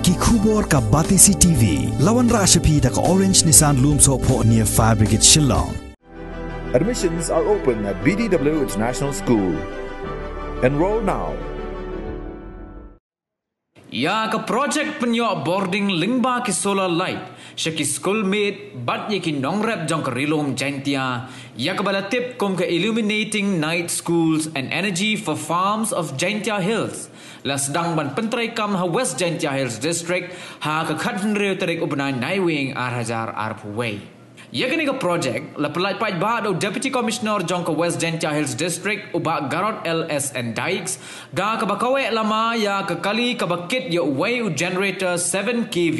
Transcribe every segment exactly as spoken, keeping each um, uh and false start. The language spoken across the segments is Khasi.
Ki khubor ka Batesi T V. La wanrah sha phi da ka Orange Nissan Lumsohphoh near Fire Brigade Shillong. Admissions are open at B D W International School. Enroll now. Ïa ka projek pynïoh bording lyngba ki solar light sha ki skul miet bad ïa ki nongrep jong ka Ri-lum Jaintia, ïa kaba la tip kum ka Illuminating Night Schools and Energy for Farms of Jaintia Hills, la sdang ban pyntreikam ha West Jaintia Hills District ha ka khathynriew tarik u bnai Naiwieng ar hajar arphew wei. Ïa kane ka projek la pyllait paidbah da u Deputy Commissioner jong ka West Jaintia Hills District, u Bah Garod L S N Dykes, da kaba kaweh lama ïa ka kali kaba kit ïa uwei u generator seven K V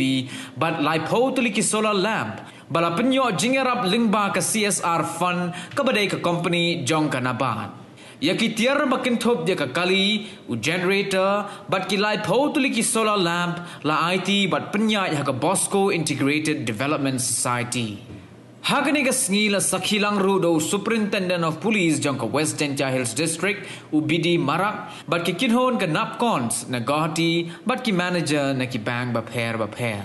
bad laiphew tylli ki solar lamp ba la pynïoh jingïarap lyngba ka C S R fund kaba dei ka company jong ka NABARD. Ïa ki tiar ba kynthup ïa ka kali, u generator bad ki laiphew tylli ki solar lamp la aiti bad pynïaid ha ka Bosco Integrated Development Society. Ha kane ka sngi la sakhi lang ruh da u Superintendent of Police jong ka West Jaintia Hills District, u B D Marak, bad ki kynhun ka NAPCONS na Guwahati bad ki manager na ki bank bapher bapher.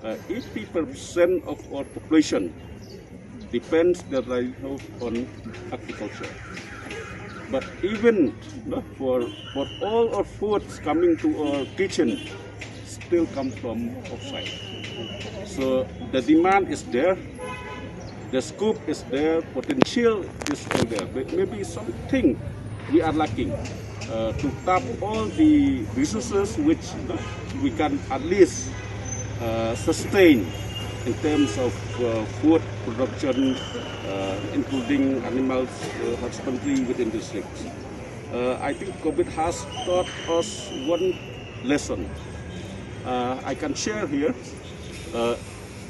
Uh, eighty percent of our population depends their livelihood on agriculture. But even, you know, for, for all our foods coming to our kitchen, still come from outside. So the demand is there, the scope is there, potential is still there. But maybe something we are lacking uh, to tap all the resources which we can at least uh, sustain in terms of uh, food production, uh, including animals uh, husbandry within districts. Uh, I think COVID has taught us one lesson. Uh, I can share here. Uh,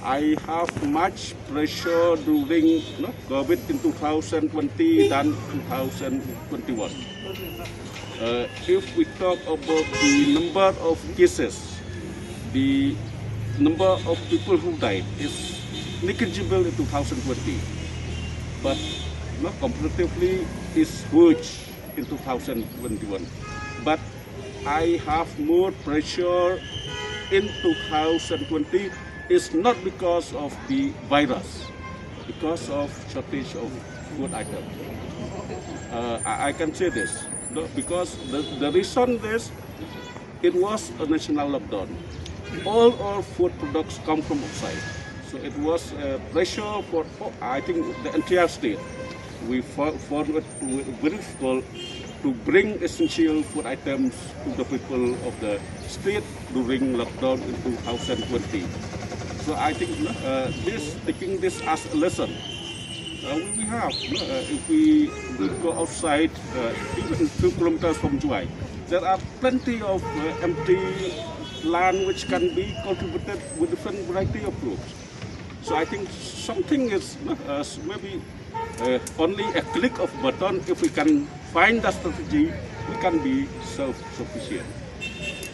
I have much pressure during, you know, COVID in two thousand twenty than two thousand twenty-one. Uh, if we talk about the number of cases, the number of people who died is negligible in two thousand twenty, but, you know, comparatively is huge in two thousand twenty-one. But I have more pressure in two thousand twenty is not because of the virus, because of shortage of food items. Uh, I, I can say this, no, because the, the reason is it was a national lockdown. All our food products come from outside. So it was a pressure for, I think, the entire state. We fo- found it very difficult to bring essential food items to the people of the state during lockdown in two thousand twenty. So I think uh, this, taking this as a lesson, uh, we have, uh, if we go outside, uh, even two kilometers from Jowai, there are plenty of uh, empty land which can be cultivated with different variety of crops. So I think something is uh, maybe uh, only a click of button. If we can find the strategy, we can be self-sufficient.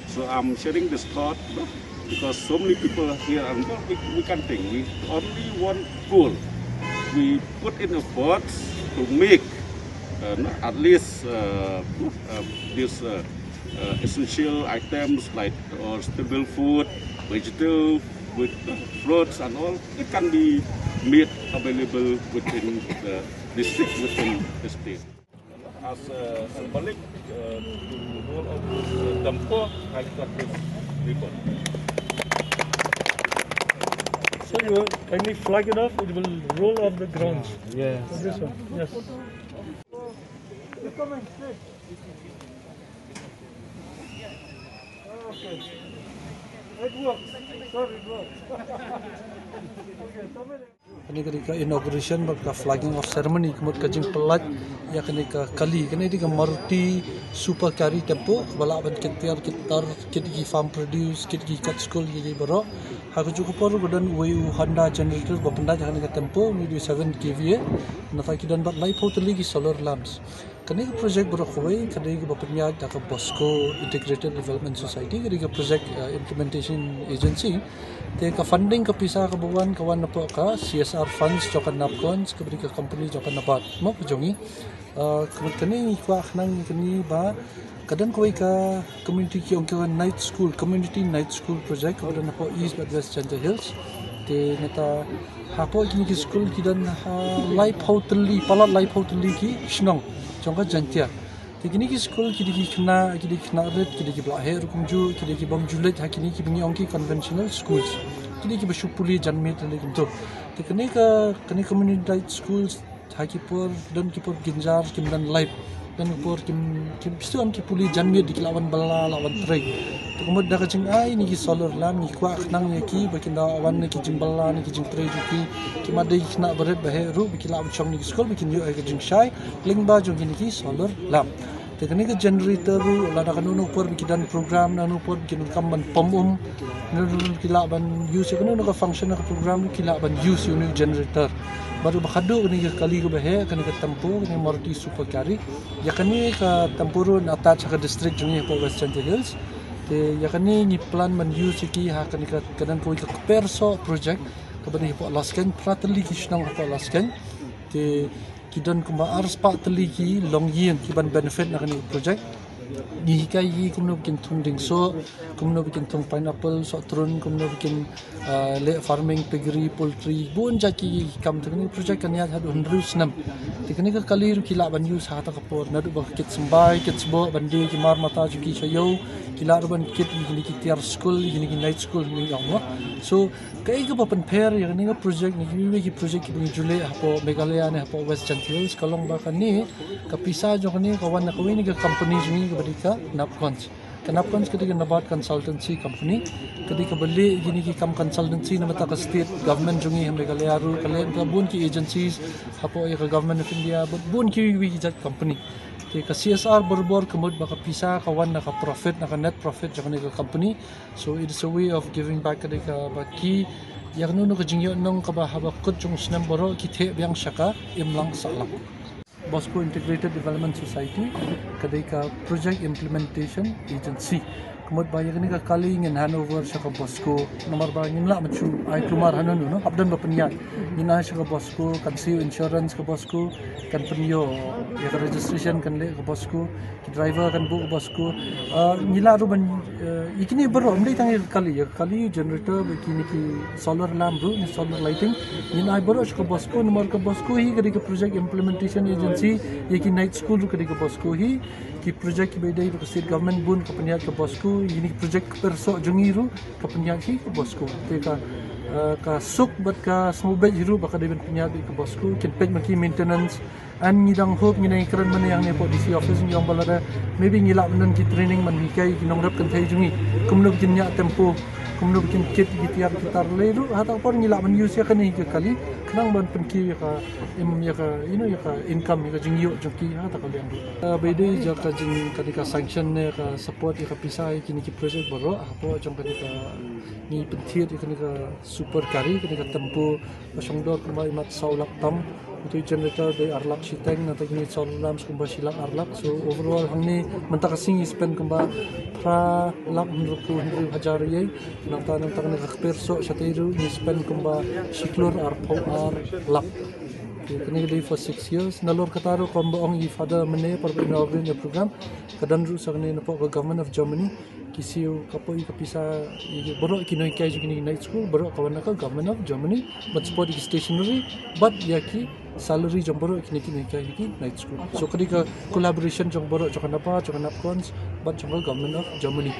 So I'm sharing this thought, no, because so many people here are involved. We, we can think. We only one goal. We put in efforts to make uh, no, at least uh, uh, these uh, uh, essential items like or stable food, vegetable, with uh, fruits and all. It can be made available within the district, within the state. As a symbolic uh, to roll out this uh, tempo, I cut this ribbon. So you kindly flag it off, it will roll off the ground. Yeah. So this one, yes. Okay. It works. Sir, it works. Okay, so many. Kane ka dei ka inauguration bad ka flagging off ceremony, ka mut ka jingpyllait ïa kane ka kali. Kane dei ka Maruti Super Carry Tempo, kaba lah ban kit tiar kit tar, kit ki farm produce, kit ki kat skul, ki baroh. Ha kajuh ka por ka don uwei u Honda generator ba pyndait ha kane ka Tempo, une u dei seven K V A. Nangta ki don bad laiphew tylli ki solar lamps. Kane ka project baroh kawei ka dei kaba pynïaid da ka Bosco Integrated Development Society, ka dei ka project uh, implementation agency. Te ka funding, ka pisa kaba wan, ka wan napoh ka C S R funds jong ka NAPCONS, kaba dei ka company jong ka NABARD mo ka jong ngi. Uh, kane ngi kwah khnang ïa kane ba ka don kawei ka community ki ong ka night school, community night school project kaba don hapoh East bad West Jaintia Hills. Te nangta hapoh kine ki school ki don ha laiphew tylli, palat laiphew tylli ki shnong jong ka Jaintia. Te kine ki school ki dei ki khynnah, ki dei ki khynnah rit, ki dei kiba la heh ruh kumjuh, ki dei ki bym ju leit ha kine kiba ngi ong ki conventional schools. Ki dei kiba shu pule janmiet lei kumto. Te kane ka, kane community night schools ha ki por, don ki por kynjar kim don light. Don ki por kim, kim shu ong ki pule janmiet, ki lah ban bylla, lah ban trei. Te ka mut da ka jingai ïa kine ki solar lamp ngi kwah khnang ïa ki ba kin da wan na ki jingbylla, na ki jingtrei jong ki. Ki mat dei ki khynnah barit ba heh ruh ba ki lah ban shong na ki school ba kin ïoh ïa ka jingshai lyngba jong kine ki solar lamp. Te kane ka generator ruh lada kano kano ka por ba ki don program, kano kano ka por ba ki donkam ban pom um, kano kano ki lah ban use, kano kano ka function ka program ruh ki lah ban use ïa une u generator. Bad ruh ba khadduh kane ka kali kaba heh, kane ka Tempo, kane ka Maruti Super Carry. Ïa kane ka Tempo ruh yn attach ha ka district jong ngi hapoh West Jaintia Hills. Te ïa kane ngi plan ban use ïa ki ha kane ka, ka don kawei ka kper soh project kaba don hapoh Laskeiñ, phra tylli ki shnong hapoh Laskeiñ. Te ki don kumba arspah tylli ki longïing kiban benefit na kane ka project. Ngi hikai ïa ki kumno ba kin thung dieng soh, kumno ba kin thung pineapple, sohtrun, kumno ba kin, ah, leh farming, piggery, poultry, bun jait ki kam. Te kane ka project kan ïaid haduh hynriew snem. Te kane ka kali ruh ki lah ban use ha kata ka por, naduh ba ka kit symbai, kit sboh, ban die ki mar mata jong ki sha ïew, ki lah ruh ban kit ïa kine ki tiar skul, ïa kine ki night school, ngi ong mo. So kaei kaba pynpher ïa kane ka project na kiwei kiwei ki project kiba ngi ju leh hapoh Meghalaya ne hapoh West Jaintia Hills ka long ba kane ka pisa jong kane ka wan na kawei na ka company jong ngi kaba dei ka NABCONS. Ka NABCONS ka dei ka NABARD Consultancy Company. Ka dei kaba leh ïa kine ki kam consultancy na bynta ka state government jong ngi ha Meghalaya ruh, ka leh na bun ki agencies hapoh ïa ka Government of India, bad bun kiwei kiwei ki jait company. Te ka C S R barabor ka mut ba ka pisa ka wan na ka profit, na ka net profit jong kane ka company. So it is a way of giving back, ka dei kaba ki ïa kano kano ka jingïohnong kaba haba kut jong u snem baroh ki theh biang sha ka imlang sahlang. Bosco Integrated Development Society ka dei ka Project Implementation Agency. Ka mut ba ïa kane ka kali ngin hand over sha ka Bosco, namar ba ngim lah ban shu ai kulmar hano hano, hapdeng ba pynïaid. Ngin ai sha ka Bosco, kan siew insurance ka Bosco, kan pynïoh ïa ka registration kan leh ka Bosco, ki driver kan buh ka Bosco. Ah, ngi lah ruh ban, eh, ïa kine baroh, ym dei tang ïa ka kali, ïa ka kali, generator, ba kine ki solar lamp ruh, solar lighting, ngin ai baroh sha ka Bosco, namar ka Bosco hi ka dei ka Project Implementation Agency, ïa ki night school ruh ka dei ka Bosco hi. Ki project kiba dei ba ka state government bun ka pynïaid ka Bosco, ïa kine ki project kper soh jong ngi ruh ka pynïaid hi ka Bosco. Te ka, eh, ka suk bad ka sngewbha hi ruh ba ka dei ban pynïaid hi ka Bosco, kin peit ma ki maintenance. Ngi dang hope, ngi dang kren mynne hangne hapoh D C office, ngi ong ba lada maybe ngi lah ban don ki training ban hikai ki nongrep kynthei jong ngi kumno ba kin ñiah Tempo, kumno ba kin kit ki tiar ki tar lei ruh, ha kata ka por ngi lah ban use ïa kane ka kali khnang ban pynkiew ïa ka im, ïa ka, you know, ïa ka income, ïa ka jingïoh jong ki ha kata ka liang ruh. Ah, ba dei jong ka jing, ka dei ka sanction ne ka support ïa ka pisa ïa kine ki project baroh, hapoh jong ka dei ka, ngi pynthied ïa kane ka Super Carry, kane ka Tempo, ka shong dor kumba imat saw lak tam. Utu i generator dei ar lak shiteng, nangta kine solar lamps kumba shi lak ar lak. So overall hangne mynta ka sngi ngi spend kumba phra lak hynriewphew hynriew hajar eiei. Nangta, nangta kane ka kper soh shatei ruh ngi spend kumba shi klur arphew ar lak. Te kane ka dei for six years. Nalor kata ruh kumba ong i Father mynne por ba inaugurate ïa program, ka don ruh sa kane napoh ka Government of Germany. Ki siew, ka poi ka pisa, ïa baroh ki nonghikai jong kine ki night school baroh ka wan na ka Government of Germany, bad support ïa ki stationery bad ïa ki salary jong baroh kine ki nonghikai jong ki night school. So ka dei ka collaboration jong baroh, jong ka NABARD, jong ka NABCONS bad jong ka Government of Germany.